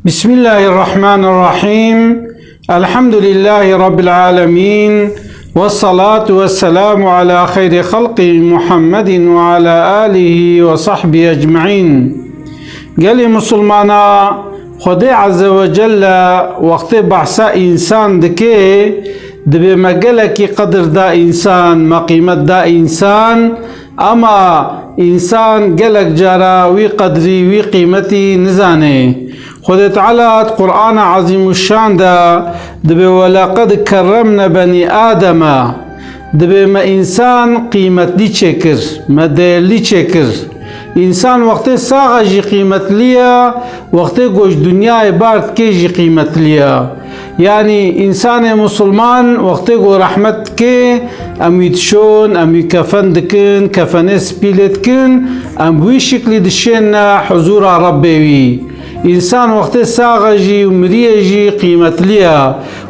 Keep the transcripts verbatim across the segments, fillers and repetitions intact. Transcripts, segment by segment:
Bismillahirrahmanirrahim. Elhamdülillahi Rabbil alemin. Ve salatu ve selamu ala hayri halqi Muhammedin ve ala alihi ve sahbihi ecmaîn. Gelî Musulmana, Xwedê Azze ve Celle wextê behsa însan dike, dibê me gelekî qedir da însan, me qîmet da însan, ama însan gelek cara wî qedrî, wî qîmetî nizane. Xwedê Teala di Qur'ana Azîmuşşan de dibê, "Weleqed kerremne benî Ademe." Dibê me însan qîmetlî çêkir, me değerlî çêkir. Însan wextê sax e jî qîmetlî ye, wextê ku ji dinyayê bar dike jî qîmetlî ye. Yanî însanê musulman wextê ku rehmet dike, em wî dişon, em wî kefen dikin, kefenê spî lê dikin, em bi wî şiklî dişêne huzûra Rebbê wî. Însan wextê sax e jî û miriye jî qîmetlî ye.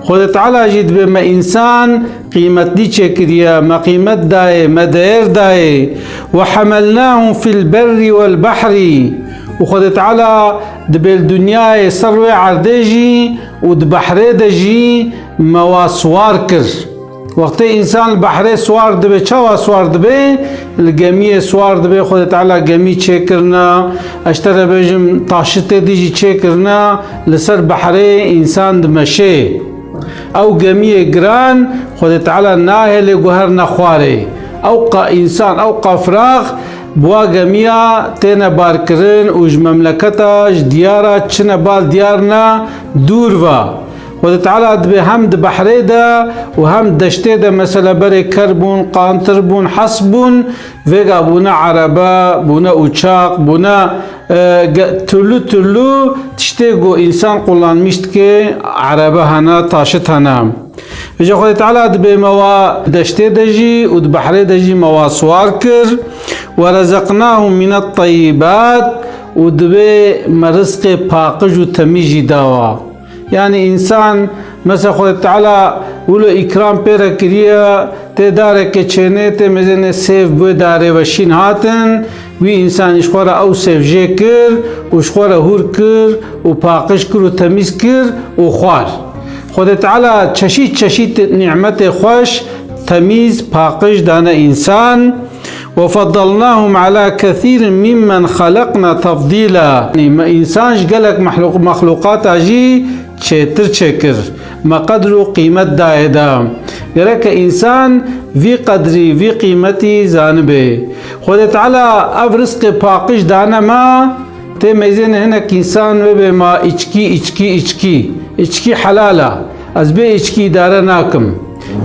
Xwedê Teala jî dibê me însan qîmetlî çêkiriye, me qîmet dayê, me değer dayê. "Ve hamelnahum fil berri vel bahri." Û Xwedê Teala dibê li dinyayê ser wê erdê jî û di behrê de jî me wa siwar kir. Wextê însan li behrê siwar dibe, çawa siwar dibe? Li gemiyê siwar dibe, Xwedê Teala gemî çêkirine, ez ji te re bêjim, taşitê dî jî çêkirine, li ser behrê însan dimeşê. Ew gemiyê giran Xwedê Teala nahêlê guherine xwarê. Ewqa însan, ewqa firax bi wa gemiya têne barkirin û ji memleketa, ji diyara çine bal diyarina dûr ve. Xwedê Teala dibê hem di behrê de û hem deştê de, mesela berê ker bûn, qantir bûn, hesp bûn, vêga bûne erebe, bûne uçaq, bûne, e, ge-, türlü türlü tiştê ku însan kullanmiş dike, erebe hene, taşit hene. Vêca Xwedê Teala dibê me wa deştê de jî û di behrê de jî me wa siwar kir. "Ve rezeqnahum minet teyyibat." Û dibê me rizqê paqij û temîz jî dawa. Yanî însan, mesela Xwedê Teala wilo îkram pê re kiriye, tê dareke çênê, tê mêzênê sêv bi wê darê ve şîn hatin, wî însanî ji xwe re ew sêv jê kir û ji xwe re hûr kir û paqij kir û temîz kir û xwar. Xwedê Teala çeşît çeşît nîmetê xweş, temîz, paqij dane însan. "Ve feddalnahum ala kesirin mimmen xeleqna tefdîla." Yanî me însan ji gelek mehlûq-, mexlûqata jî çêtir çêkir. Me qedr û qîmet dayê de. Gereke însan vî qedrî, vî qîmetî zanibe. Xwedê Teala ev rizqê paqij dane me, tê mêzênê hinek însan wê bê ma îçkî, îçkî, îçkî. Îçkî helal e. Ez bê îçkî îdare nakim.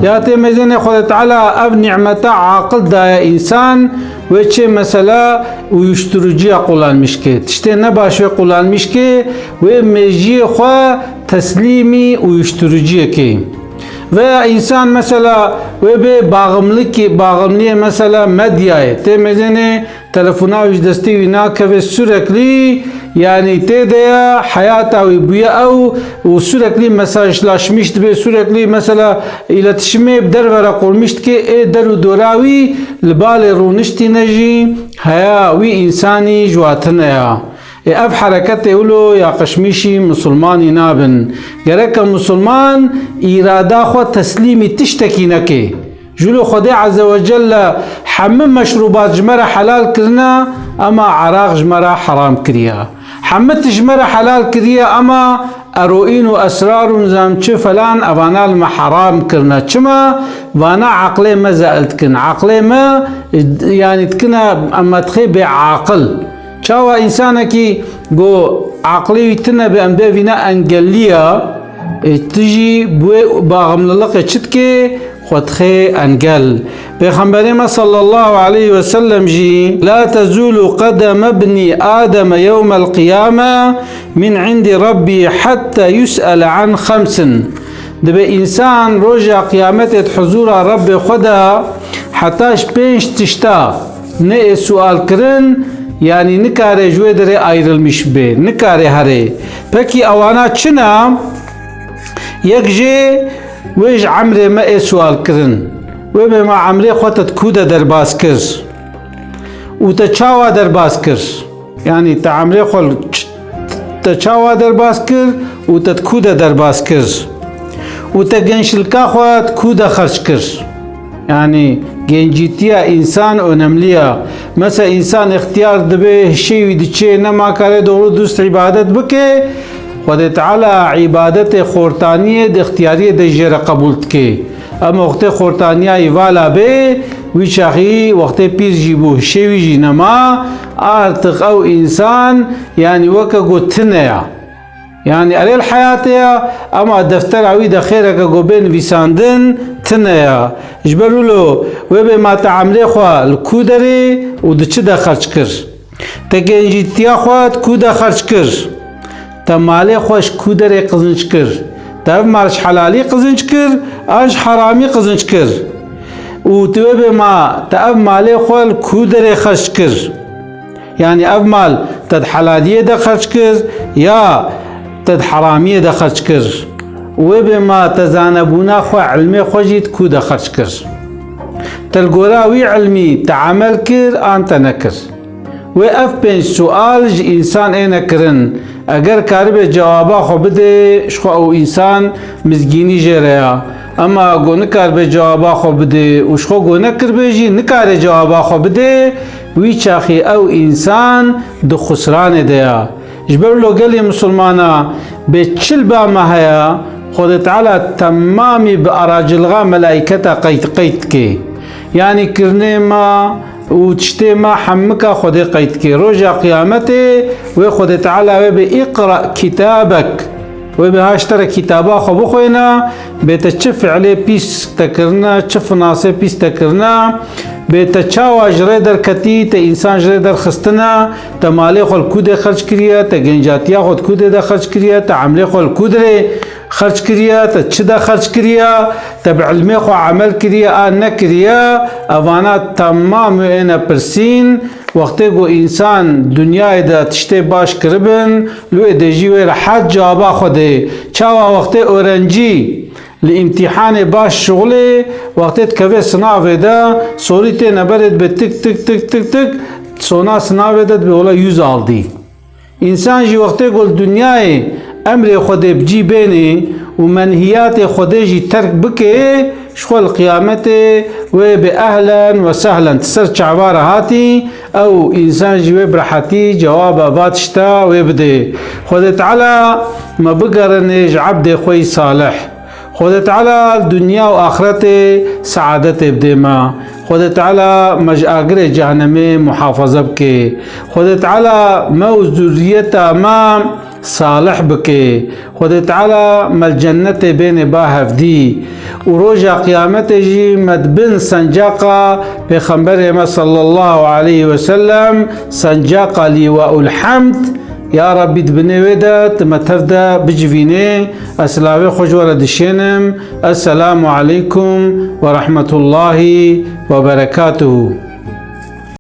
Ya tê mêzênê Xwedê Teala ev nîmeta aqil daye însan, wê çê mesela uyuşturucuya kullanmiş ke. Tiştê nebaş wê kullanmiş ke, wê mêjiyê xwe teslîmî uyuşturuciyê ke. Veya însan mesela wê bê bağımlılık, bağımlıyê mesela medyayê. Tê mêzênê telefona wî ji destê wî nakeve, sürekli, yanî tê de ye, heyata wî bûye ew û sürekli mesajlaşmiş dibe, sürekli mesela îletişimê bi derve re qurmiş dike, ê der û dora wî li balê rûniştîne jî heya wî însanî ji wa tune ya. Ê ev hereketê wilo yaqişmîşî musulmanî nabin. Gereke musulman îrada xwe teslîmî tiştekî neke. Jûlo Xwedê Azze ve Celle hemî meşrûbat ji me re helal kirine, ema Iraq ji me re heram kiriye. Hemî tişt ji me re helal kiriye, ema eroîn û esrar û nizam çi falan, evana li me heram kirine. Çima? Vana aqlê me zeil dikin. Aqlê me, yanî dikine em me dixê bê aqil. Çawa însanekî ku aqlê wî tune be, em bê vîna engelliya, e, tu jî bi wê bağımlılıkê çi dikê? Xwe dixê engel. Pêxemberê me sallallahu aleyhi ve sellem jî, "La tezulu qedeme bnî Ademe yewmel qiyame min indi Rabbi hatta yus'ele an xemsin." Dibê însan roja qiyametê di huzûra Rebbê xwe de heta ji pênc tişta neyê sual kirin, yanî nikare ji wê derê ayrılmış bê, nikare herê. Pekî ewana çi ne? Yek jê wê ji emrê me ê sual kirin. Wê bê ma emrê xwe te di ku de derbas kir? Û te çawa derbas kir? Yanî te emrê xwe li ç-, te çawa derbas kir û te di ku de derbas kir? Û te gençlika xwe di ku de xerc kir? Yanî gencîtiya însan önemli ya. Mesela însan îxtiyar dibe, hişê wî diçê, nema kare doğru dürüst îbadet bike, Xwedê Teala îbadetê xortaniyê di îxtiyariyê de jê re qebûl dike. Ema wextê xortaniya wî vala bê, wî çaxî wextê pîr jî bû, hişê wî jî nema, artıq ew însan, yanî weke got tune ya. Yanî erê li heyatê ya, ema deftera wî de xêreke ku bê nivîsandin tune ya. Ji ber wilo wê bê ma te emrê xwe li ku derê û di çi de xerc kir? Te gencîtiya xwe di ku de xerc kir? Te malê xwe ji ku derê qizinc kir? Te ev mal ji helalî qizinc kir an ji heramî qizinc kir? Û tu wê bê ma te ev malê xwe li ku derê xerc kir? Yanî ev mal te di helaliyê de xerc kir ya te di heramiyê de xerc kir? Wê bê ma te zanebûna xwe, ilmê xwe jî di ku de xerc kir? Te li gora wî ilmî te emel kir an te nekir? Wê ev pênc sual ji însan êne kirin. Eger karibe cewaba xwe bide, ji xwe ew însan mizgînî jê re ya. Ema go nikaribe cewaba xwe bide û ji xwe go nekiribe jî nikare cewaba xwe bide, wî çaxî ew însan di xusranê de ya. Ji ber wilo gelê misilmana bê çil ba me heye, Xwedê Teala temamî bi aracilxa melaîketa qeyd, qeyd dike. Yanî kirinê me û tiştê me hemika Xwedê qeyd dike. Roja qiyametê wê Xwedê Teala wê bê îqra kitabek. Wê bê ha ji te re kitaba xwe bixwêne, bê te çi fiilê pîs te kirine, çi finasê pîs te kirine, bê te çawa ji rê derketî, te însan ji rê derxistine, te malê xwe li ku de xerc kiriye, te gencatiya xwe di ku de de xerc kiriye, te emrê xwe li ku dirê xerc kiriye, te çi de xerc kiriye, te bi ilmê xwe emel kiriye an nekiriye, evana temam wê êne pirsîn. Wextê ku însan dinyayê de tiştê baş kiribin, li wê de jî wê rehet cewaba xwe dê. Çawa wextê orencî li îmtîhanê baş şixulê, wextê dikeve sinavê de, sorî têne berê dibe tik, tik, tik, tik, tik, sona sinavê de dibe wela yüz aldî. Însan jî wextê ku li dinyayê emrê Xwedê bi cî bênê û menhiyatê Xwedê jî terk bike, ji xwe li qiyametê wê bi ehlen we sehlen, ti ser çava re hatî, ew însan jî wê bi rehetî cewaba va tişta wê bidê. Xwedê Teala me bigerîne ji ebdê xwe yî salih. Xwedê Teala li dinya û axretê seadetê bidê me. Xwedê Teala me ji agirê cehnemê muhafaza bike. Xwedê Teala me û zurriyeta me salih bike. Xwedê Teala me li cennetê bêne ba hevdî. Û roja qiyametê jî me di bin sencaqa Pêxemberê me sallallahu aleyhi ve sellem, sencaqa Lîwaul Hemd, Ya Rabbî, di binê wê de tu me tev de bicivînê. Ez silavê xwe ji we re dişênim. Esselamu aleykum ve rahmetullahi ve berekatuhu.